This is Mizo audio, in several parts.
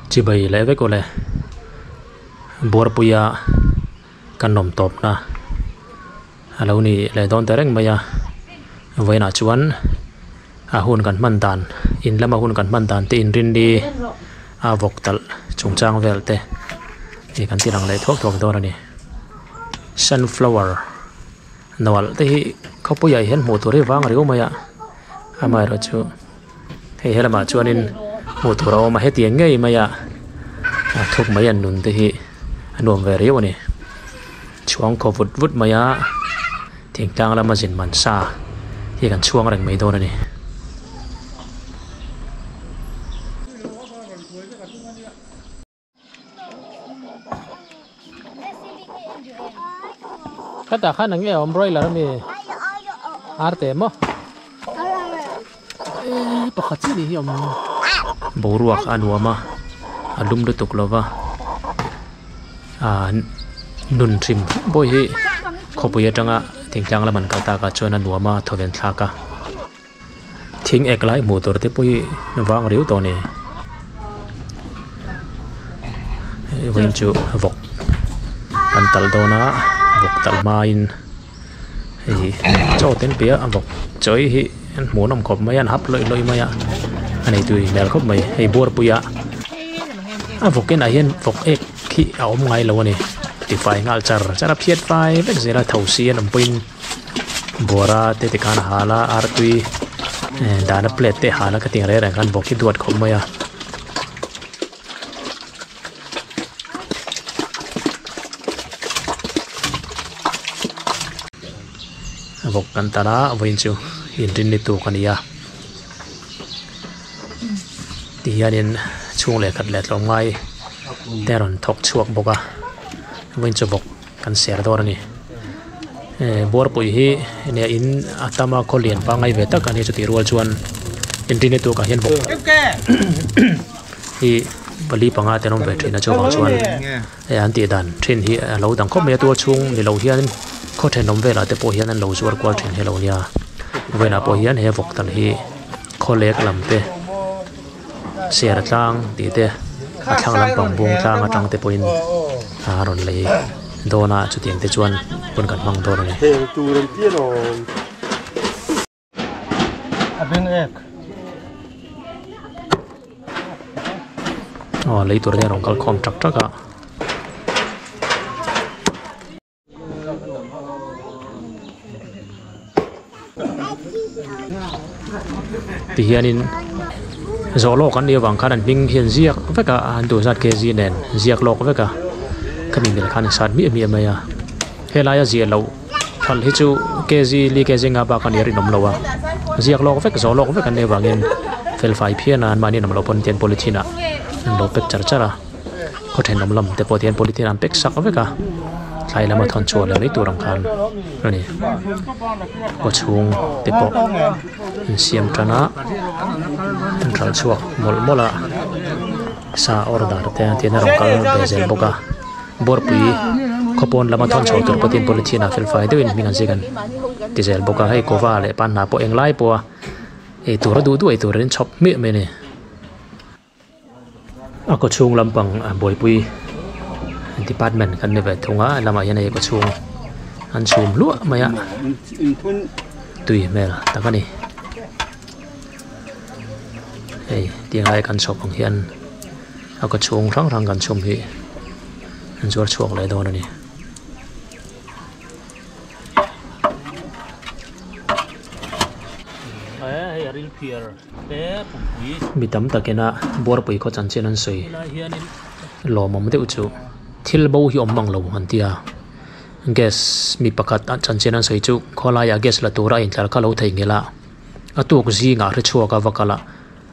Chibai leh vek awle buarpuia kan awm tawpna a lo ni leh dawn ta reng mai a vawiinah chuan a hun kan hman dan in lama hun kan hman dan te inrinni a vawk talh chungchang vel te ih kan ti lang leh thuak thuak dawn a ni sunflower nawalh te hi khawpuiah hian hmuh tur hi vang riau mai a amaherawhchu. Hei he lamah chuanin hmuh tur a awm a hetiang ngei mai a a thuk mai an nun te hi a nuam ve riau a ni chhuang khaw vut vut mai a thingtlang lama zin man sa hi kan chhuang reng mai dawn a ni. Khatah khan eng nge a awm broiler ami arte maw eh pakhat chiah nih hi a awm boruak a nuam a a lum lutuk lo va ah nun hrim pawh hi khawpui atanga thingtlang lam an kal tak ah chuan a nuam a thawven thlak a. Thing ek lai hmuh tur te pawh hi vang riau tawh a ni hei vawiin chu vawk an talh dawn a vawk talh hmain hei chaw te an pe a vawk chaw ei hi an hmuhnawm khawp mai a an hap lawih lawih mai a a nei tui hmel khawp mai hei buarpui a a vawk inah hian vawk ek hi a awm ngai lo a ni tifai nghal char char a phiat fai vek zel a thosi an awm pawhin. Bawra te tikhan a hal a artui eh dahna plate te a hal a ka tih ang reng reng khan vawk hi duat khawp mai a. Vawk kan tar a vawiin chu inrinni tuk a ni a tihianin chhung leh khat leh tlawmngai te a rawn thawk chhuak bawk a vawiin chu vawk. Kan ser dawn a ni. Eh buarpui hi nia in a tam a khaw lian pangngai ve tak a ni chutih rual chuan inrinni tukah hian vawk hi pali panga te an awm ve thin a chuvang chuan hei an tih dan thin hi a lo dang khawp mai a tual chhung ni lo hian khaw thenawm velah te pawh hian an lo zuar kual thin hi a lo nia vawiinah pawh hian he vawk tal hi khawlek lam te Ser tlang tih te a thlang lampang bung tlang atang te pawhin a rawn lei dawn a chutiang te chuan hun kan hmang dawn a ni. Aw lei tur te a rawn kal khawm tak tak a. Tihianin zawh lawk an nih avang khan an hming hian ziak vek a an duh zat kg nen ziak lawk vek a khami mil khan an sat miah miah mai a helaia ziah loh phal hi chu kg li kg nga bak a nih a rinawm lo a ziak lawk vek zawh lawk vek an nih avangin fel fai phian a anmahni an awm loh pawn tian polythene ah an lo pack char char a. Khaw thenawm lam te pawh tihian polythene an pack sak vek a thlai lama thawn chhuah leh mai tur ang khan a ni kaw chhung te pawh an siam tan a an hralh chhuak mawlh mawlh a sa order te tihian a rawn kal ve zel bawk a buarpui khaw pawn lama thawn chhuah tur pawh tihian polythene ah fel fai deuhin hming an ziak an ti zel bawk a hei kuhva leh panhnah pawh englai pawha ei tur a duh duh ei tur in chhawp hmiah mai a ni. A kaw chhung lampang a buaipui department kan ni ve thung a lamah hian hei kaw chhung an chhum hluah mai a tui hmel tak a ni hei tiang lai kan chhawp ang hian a kaw chhung hrang hrang kan chhum hi an zuar chhuak leh dawn a ni. Mi tam takina buarpui khaw chanchin an sawi lawmawm deuh chu thil bo hi awm mang lo an ti a gas mi pakhat chanchin an sawi chu khawlaiah gas la tura a intlar kha lo theihnghilh a a tuk zingah hre chhuak a va kal a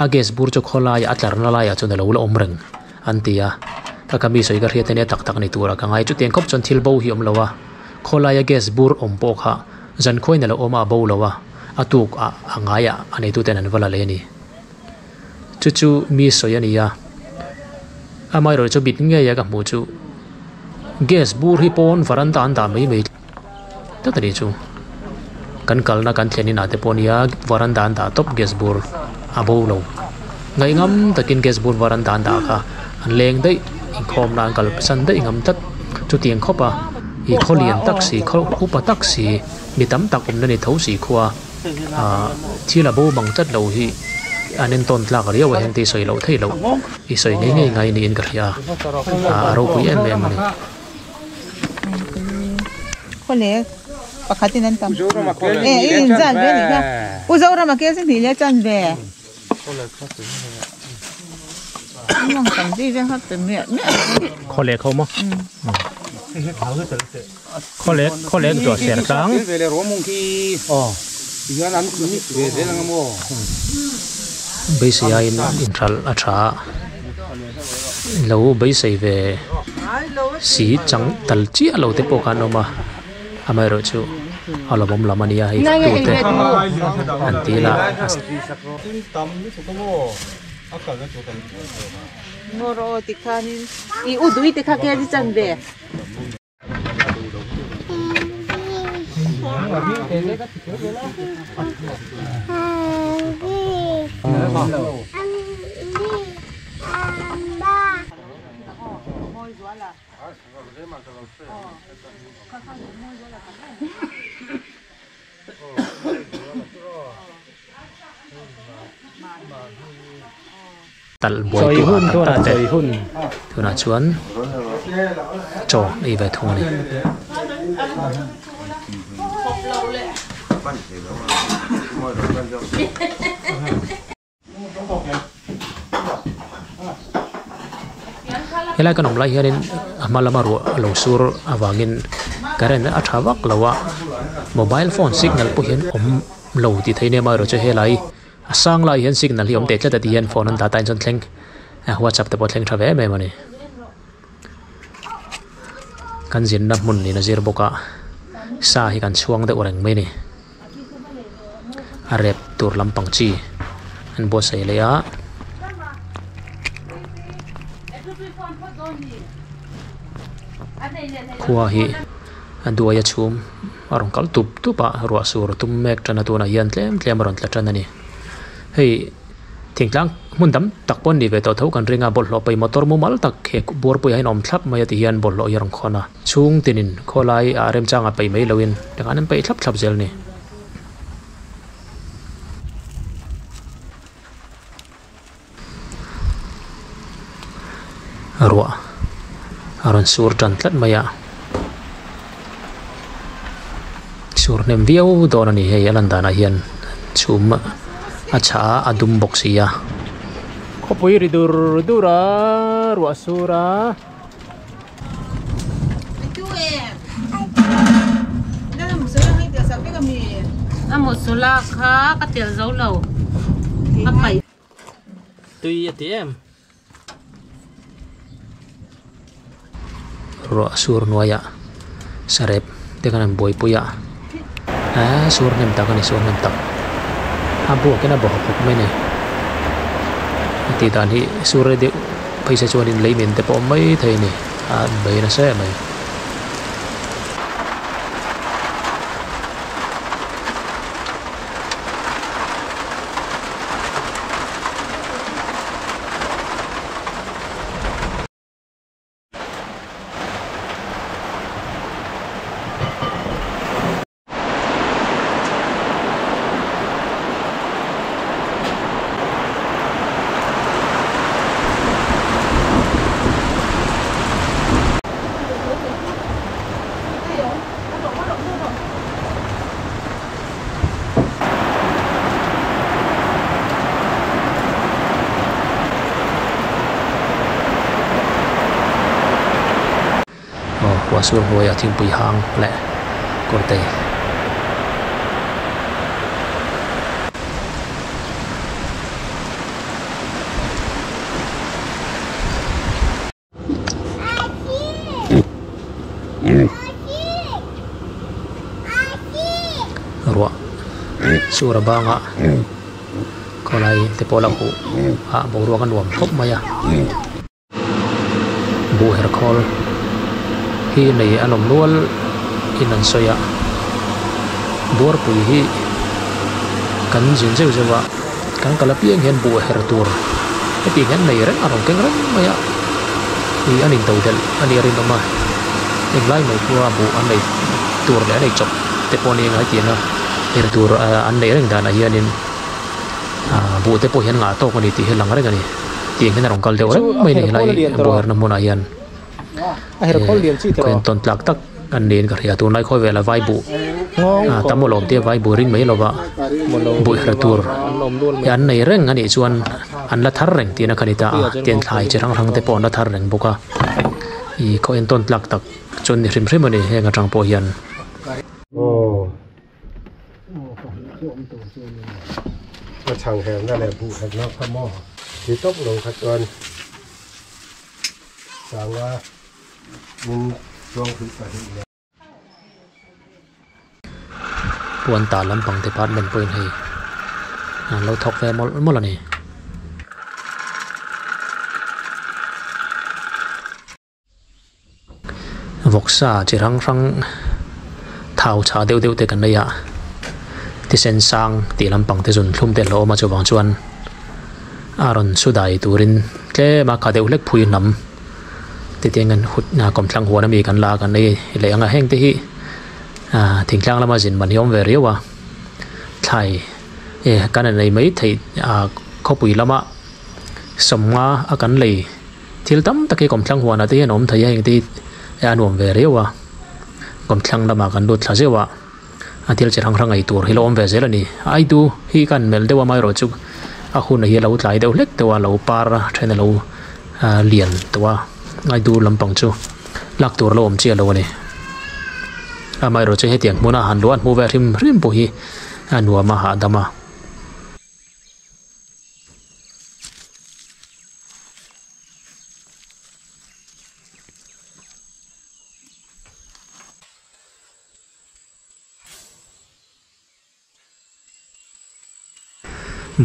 a gas bur chu khawlaiah a tlarna laiah chuan a lo la awm reng an ti a ka ka mi sawi ka hriat ania tak tak ni tura ka ngai chutiang khawp chuan thil bo hi awm lo a khawlaia gas bur awm pawh kha zankhuain a lo awm a a bo lo a. A tuk ah a ngaiah a neituten an va la leh a ni. Chu chu mi sawi a ni a, amaherawhchu chu bit ngei a ka hmuh chu gas bur hi pawn varanda an dah mai mai tlat a ni chu. Kan kalna kan thlen inah te pawh nia varanda an dah tawp gas bur a bo lo. Ngaihngam takin gas bur varanda an dah kha an leng daih inkhawmna an kalsan daih ngam tlat chutiang khawp a ih khaw lian tak si khaw upa tak si mi tam tak awmna ni tho si khua ah thil a bo bang tlat lo hi an entawn tlak riau a heng te hi sawi loh theih loh i sawi ngei ngei ngai niin ka hria a a ropui em em a ni. Khawle pakhatin an tam e i inzan ve anih kha u Zorama kel chu hnih leh a chan ve Khawle kho maw khawle khawle chu a ser tlang beisei aiin inhralh a tha a lo beisei ve si chang tal chiah lo te pawh kha an awm a amaherawhchu a lawmawm lam a nia hei tute an ti la. Talh buai tu ah tak tak te tunah chuan chaw ei ve thung a ni. Helai kan awm lai hianin a hma lama ruah a lo sur avangin current a tha vak lo a mobile phone signal pawh hian awm lo tih theih nia amaherawhchu helai a sang lai hian signal hi awm teh tlat a ti hian phone an data in chuan thleng whatsapp te pawh thleng tha ve em em a ni. Kan zinna hmun niin a zir bawk a sa hi kan chhuang deuh reng mai a ni. A rep tur lampang chi an buatsaih leh a. Khua hi a duai a chhum a rawn kal tup tup a ruah sur tum mek tan a tunah hian tlem tlem a rawn tla tan a ni hei thingtlang hmun tam tak pawh an ni ve tawh tho kan ring a bawlhhlawh paih motor mumal tak he buarpui ah hian a awm thlap mai a ti hian bawlhhlawh hi a rawn khawn a. Chhung tinin khawlai ah remchangah peih mai loin tikhan an peih thlap thlap zel a ni. Ruah a rawn sur tan tlat mai a, sur hnem viau dawn a ni hei a lan danah hian chhum a chhah a a dum bawk si a. Khawpui ri dur dur a ruah sur a. A mawsawla kha ka tel zo lo a paih. Tui a ti em. Ruah sur hnuaiah sarep te khan an buaipui a eee sur hnem tak a ni sur hnem tak a buakin a bawk khawp mai a ni a tih dan hi sur deuh. Phaisa chuanin lei men te pawh awm mai thei a ni a bei nasa em mai. Aw kua sur hnuaiah thingpui hang leh kawrte. Ruah sur a banga khawlai te pawh la huh ah boruak a nuam khawp mai a. Buh her khawl hi nei an awm nual in an sawi a buarpui hi kan zin zeuh zeuh a kan kal apiang hian buh her tur hetiang hian nei reng a rawn keng reng mai a. Ih an intodelh a nih a rinawm a, englai mai pawha buh an nei tur leh an ei chawp te pawh a ni ang a hetiang a her tur an neih reng danah hianin ah buh te pawh hian ngah tawk a ni tih hi a lang reng a ni. Tiang hian a rawn kal deuh reng mai a ni helai buh herna hmunah hian. Khawian tawn tlak tak an niin ka hria tunlai khawi velah vai buh ah tam alawm te vai buh ring mai lova buh her tur hi an nei reng a nih chuan an la thar reng tihna kha ni ta a tian thlai chi hrang hrang te pawh an la thar reng bawk a ih khawian tawn tlak tak chu an ni hrim hrim a ni heng atang pawh hian. Puan tah lampang department pawhin hei an lo thawk ve mawlh mawlh a ni. Vawksa chi hrang hrang thau chhah deuh deuh te kan nei a thisen sang tih lampang te zun thlum te a hlauhawm a chuvang chuan a rawn su dai turin tlem a kha deuh hlek phui hnam te tiang an hut kawmthlang huan ami kan la a kan ei leh ang a heng te hi ah thingtlang lama zin man hi a awm ve riau a thlai eh kan han ei mai theih ah khawpui lama sawmnga a kan lei. Thil tam tak hi kawmthlang huanah te hian a awm thei a heng te hi a nuam ve riau a kawmthlang lamah kan lut thla zeuh a a thil chi hrang hrang ei tur hi lo awm ve zel a ni aidu hi kan melh deuh a amaherawh chu a hun hi a lo tlai deuh hlek deuh a lo par a then a lo lian tawh a aidu lampang chu lak tur a lo awm chiah lo a ni amaherawh chu hetiang hmuna han luah an hmuh ve hrim hrim pawh hi a nuam a hahdam a.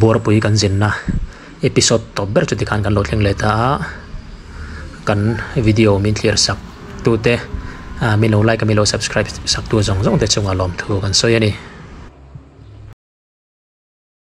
Buarpui kan zinna episode tawp ber chu tikhan kan lo thleng leh ta a, kan video min thlir sak tute ah min lo like a min lo subscribe sak tu zawng zawng te chungah lawmthu kan sawi a ni.